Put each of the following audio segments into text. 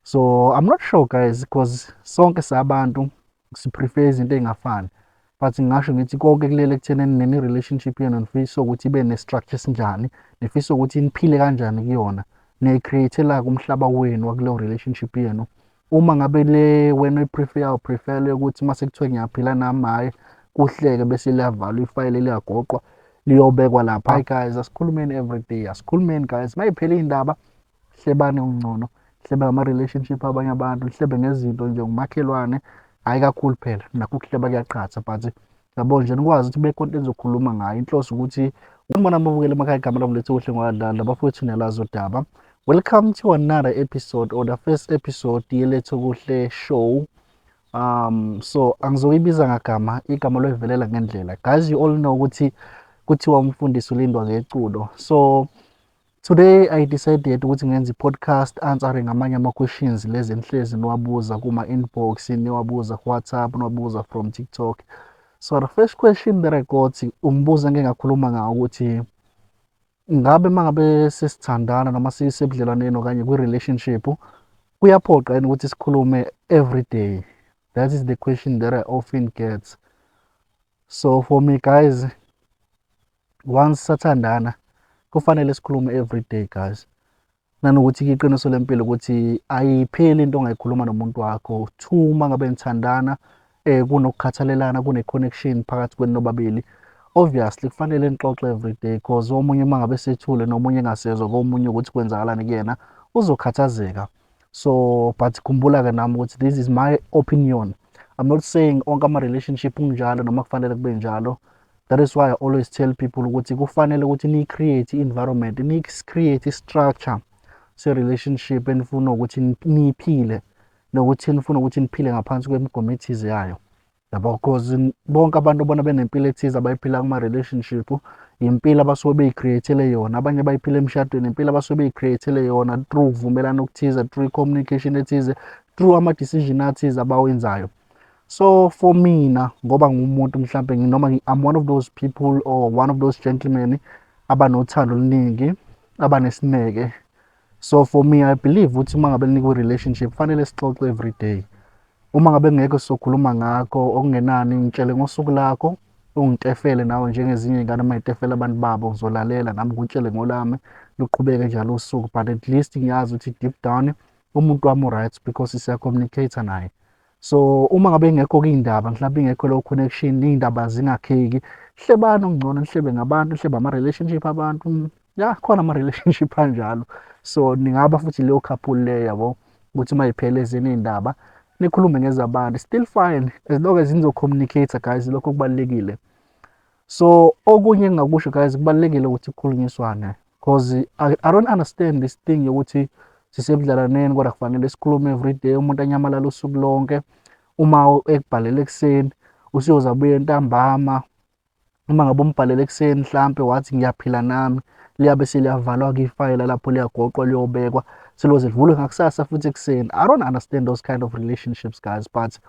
So I'm not sure, guys, because sonke sabantu siprefer izinto ey'ngafani, but ngingasho ngithi konke kulele ekuthenini neni-relationship yenu nifisa ukuthi ibe ne-structure esinjani, nifisa ukuthi niphile kanjani kuyona, niyi-create-ela-ke umhlaba wenu wakuleyo relationship yenu. Uma ngabe le wena oyiprefer, uprefer ukuthi uma sekuthiwa ngiyaphila nami, hhayi kuhleke bese liyavalwa ifayile, liyagoqwa, liyobekwa lapha. Hayi guys, asikhulumeni everyday, asikhulumeni guys. Mayiphela iy'ndaba, hlebani okungcono, hlebe ngama-relationship abanye abantu, hlebe ngezinto nje ngumakhelwane. Hhayi kakhulu phela, nakho ukuhleba kuyaqhatha, but yabo nje nikwazi ukuthi kube khona into enizokhuluma ngayo. Inhloso ukuthi ubona amabukela emakhaya, igama lami Lethukuhle ngwadlala bafowethu, niyalazi udaba. Welcome to another episode, or the first episode yeLethukuhle Show. So angizoyibiza ngagama, igama loyivelela ngendlela. Guys, you all know ukuthi kuthiwa umfundisi ulindwa ngeculo. So today I decided ukuthi ngenze i-podcast answering amanye ama-questions lezi enihlezi niwabuza kuma-inbox, niwabuza ku-WhatsApp, niwabuza from TikTok. So the first question that I got, umbuzo engike ngakhuluma ngawo, ukuthi ngabe uma ngabe sesithandana noma sisebudlelwaneni okanye kwi-relationship, kuyaphoqa yini ukuthi sikhulume every day? That is the question that I often get. So for me, guys, once sathandana kufanele sikhulume every day, guys. Nanokuthi iqiniso lempilo ukuthi ayipheli into ongayikhuluma nomuntu wakho. Two, uma ngabe nithandana, kunokukhathalelana, kune-connection phakathi kwenu nobabili, obviously kufanele nixoxe every day, 'cause omunye uma ngabe sethule nomunye engasezwa komunye ukuthi kwenzakalani kuyena, uzokhathazeka. So but khumbula-ke nami ukuthi this is my opinion. I'm not saying onke ama-relationship kunjalo noma kufanele kube njalo. That is why I always tell people ukuthi kufanele ukuthi niyi-create i-environment, ni-create i-structure se-relationship enifuna ukuthi niyiphile nokuthi nifuna ukuthi niphile ngaphansi kwemigomo ethize yayo, yabo, because bonke abantu obona benempilo ethize abayiphila kuma-relationship, impilo abasuke beyi-create-ele yona. Abanye bayiphila emshadweni, impilo abasuke beyi-create-ele yona through ukuvumelana okuthize, through i-communication ethize, through ama-decision athize abawenzayo. So for mina, ngoba ngumuntu mhlampe noma I'm one of those people or one of those gentlemen abanothando oluningi, abanesineke, so for me I believe ukuthi uma ngabe nikwi-relationship kufanele sixoxe every day. Uma ngabe ngekho sizokhuluma ngakho, okungenani ngitshele ngosuku lakho, ungitefele nawe njengezinye iy'ngane uma y'tefela abantu babo. Ngizolalela nami, ngikutshele ngolami, luqhubeke njalo usuku, but at least ngiyazi ukuthi deep down umuntu wami u-right because siya-communicate naye. So uma ngabe ingekho-ke iy'ndaba, mhlawumbe ingekho leyo connection, iy'ndaba zingakheki, hlebani okungcono, nihlebe ngabantu, nihlebe ama-relationship abantu. Ya, khona ama-relationship anjalo. So ningaba futhi leyo couple leyo, yabo, ukuthi uma yiphela ezinye iy'ndaba nikhulume ngezabantu, still fine as long as nizo-communicate, guys. Lokho kubalulekile. So okunye engingakusho, guys, kubalulekile ukuthi kukhulunyiswane, because I don't understand this thing yokuthi sisebudlelwaneni kodwa kufanele sikhulume every day. Umuntu anyamalala usuku lonke, uma ekubhalela ekuseni usuyoze abuye ntambama. Uma ngabe umbhalele ekuseni mhlampe wathi ngiyaphila nami, liyabe seliyavalwa-ke ifayela lapho, liyagoqwa, liyobekwa, seloze livulwe ngakusasa futhi ekuseni. I don't understand those kind of relationships, guys, but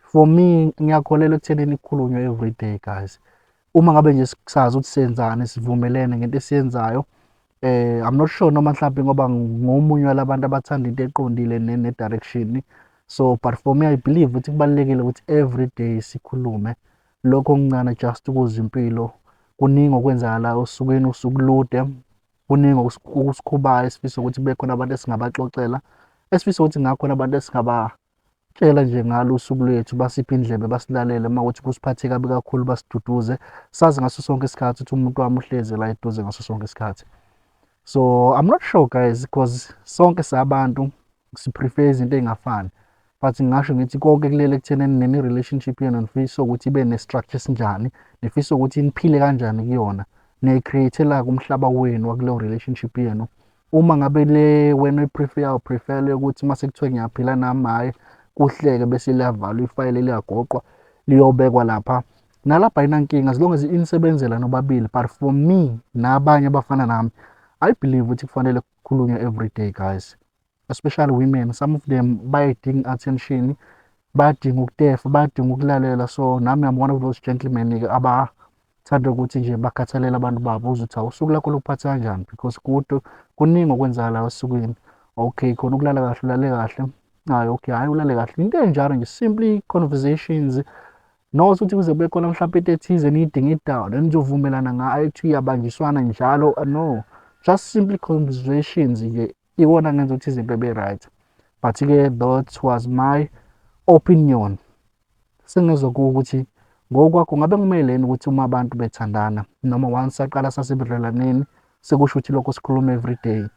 for me ngiyakholelwa ekuthenini kukhulunywe every day, guys, uma ngabe nje sazi ukuthi senzani, sivumelene ngento esiyenzayo. I'm not sure noma mhlawumbe ngoba ngomunye walabantu abathanda into eqondile ne-direction. So but for me I believe ukuthi kubalulekile ukuthi every day sikhulume lokho okuncane, just ukuze impilo. Kuningi okwenzakalayo osukwini, usuku lude, kuningi okusikhubayo esifisa ukuthi kube khona abantu esingabaxoxela, esifisa ukuthi ngakhona abantu esingabatshela nje ngalo usuku lwethu, basiphe indlebe, basilalele. Uma kuthi kusiphathe kabi kakhulu, basiduduze, sazi ngaso sonke isikhathi ukuthi umuntu wami uhlezi la eduze ngaso sonke isikhathi. So I'm not sure, guys, because sonke sabantu siprefer izinto ey'ngafani, but ngingasho ngithi konke kulele ekuthenini neni-relationship yenu nifisa ukuthi ibe ne-structure esinjani, nifisa ukuthi niphile kanjani kuyona, niyi-create-ela-ke umhlaba wenu wakuleyo relationship yenu. Uma ngabe le wena oyiprefer, uprefer ukuthi uma sekuthiwa ngiyaphila nami, hhayi kuhleke bese liyavalwa ifayile, liyagoqwa, liyobekwa lapha, nalapha ayinankinga as long as inisebenzela nobabili. But for me nabanye abafana nami, I believe ukuthi kufanele kukhulunywe every day, guys, especially women. Some of them bayayidinga i-attention, bayadinga ukutefa, bayadinga ukulalela. So nami I'm one of those gentlemen-ke abathanda ukuthi nje bakhathalele abantu babo, uze uthi usuku lakho lokuphatha kanjani, because kude kuningi okwenzakalayo osukwini. Okay, khona ukulala kahle, ulale kahle? Hayi, okay, hhayi, ulale kahle. Into enjalo nje, simply conversations, not ukuthi kuze kube khona mhlawumpe into ethize eniyidingidayo nenizovumelana ngayo ekuthiwa iyabanjiswana njalo. No, just simply conversations nje iwona ngenza ukuthi izinto ebe right. But-ke that was my opinion. Sengezwa kuwo ukuthi ngokwakho ngabe kumeleni ukuthi uma abantu bethandana noma once saqala sasebudlelwaneni, sekusho ukuthi lokho sikhuluma everyday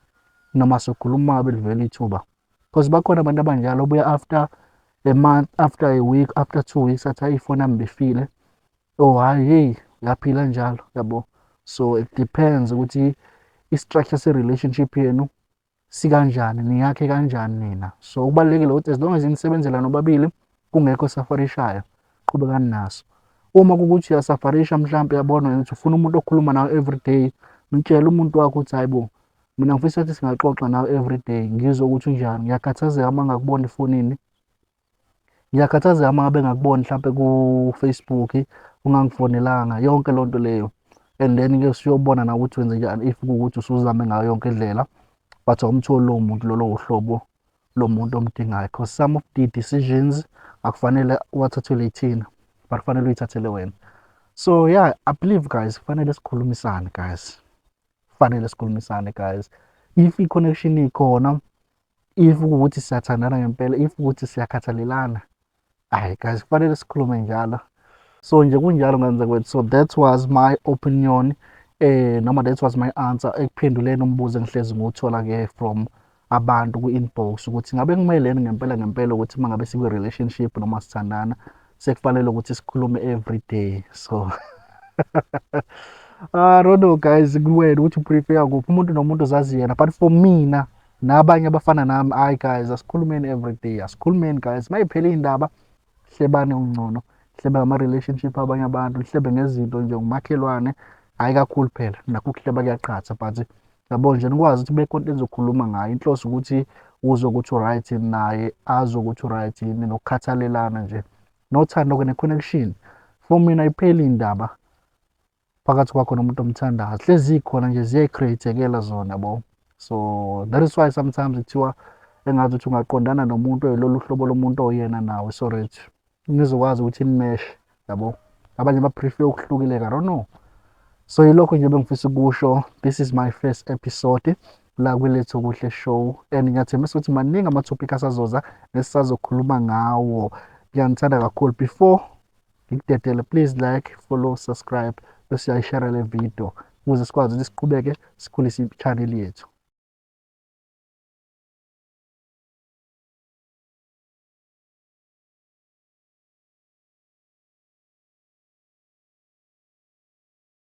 noma sikhuluma belivela ithuba? Because bakhona abantu abanjalo, obuya after a month, after a week, after 2 weeks, athi, "Hayi, ifoni yami befile." Oh, hayi, hey, uyaphila njalo, yabo. So it depends ukuthi i-structure se-relationship yenu sikanjani, niyakhe kanjani nina. So kubalulekile ukuthi as long as nisebenzela nobabili, kungekho sufferishayo, qhubekani naso. Uma kukuthi uyasufferisha mhlampe, yabona ukuthi ufuna umuntu okhuluma nawe everyday, mtshele umuntu wakho ukuthi, "Hayi bo, mina ngifisa ukuthi singaxoxa nawe everyday, ngizwe ukuthi unjani. Ngiyakhathazeka uma ngakubona efonini, ngiyakhathazeka uma ngabe ngakuboni mhlampe ku-Facebook ungangifonelanga," yonke loo nto leyo. And then-ke siyobona nawe ukuthi wenze njani if kuwukuthi usuzame ngayo yonke indlela but awumtholi lowo muntu lolo uhlobo lo muntu omdingayo, because some of the decisions akufanele uwathathelwe yithina, but kufanele uyithathele wena. So yeah, I believe, guys, kufanele sikhulumisane, guys, kufanele sikhulumisane, guys. If i-connection ikhona, if kuwukuthi siyathandana ngempela, if ukuthi siyakhathalelana, hayi guys, kufanele sikhulume njalo. So nje kunjalo ngenza kwethu. So that was my opinion, noma that was my answer ekuphenduleni umbuzo engihlezi ngiwuthola-ke from abantu ku-inbox, ukuthi ngabe kumeleni ngempela ngempela ukuthi uma ngabe sikwi-relationship noma sithandana, sekufanele ukuthi sikhulume every day. So I don't know, guys, kuwena ukuthi uprefer kuphi. Umuntu nomuntu uzazi yena, but for mina nabanye abafana nami, hayi guys, asikhulumeni every day, asikhulumeni, guys. Mayiphela iy'ndaba, hlebane ungcono, hlebe ngama-relationship abanye abantu, hlebe ngezinto nje ngumakhelwane. Hhayi kakhulu phela, nakho ukuhleba kuyaqhatha, but yabo nje nikwazi ukuthi kube khona into enizokhuluma ngayo. Inhloso ukuthi uzwe ukuthi u-right, naye azwe ukuthi u-right yini, nokukhathalelana nje, nothando-ke, ne-connection. For mina, ayipheli iy'ndaba phakathi kwakho nomuntu omthandayo, zihlezi zikhona nje, ziyayi-create-ekela zona, yabo. So that is why sometimes kuthiwa engathi ukuthi ungaqondana nomuntu oyilolu hlobo lomuntu oyena nawe, so that nizokwazi ukuthi nimeshe, yabo. Abanye ba-prefer okuhlukile, I don't know. So yilokho nje bengifisa ukusho. This is my first episode la kwiLethokuhle Show and ngiyathembisa ukuthi maningi ama-topic asazoza nesisazokhuluma ngawo. Ngiyanithanda kakhulu. Before ngikudedele, please like, follow, subscribe, bese uyayishare le video ukuze sikwazi ukuthi siqhubeke sikhulise i-channel yethu.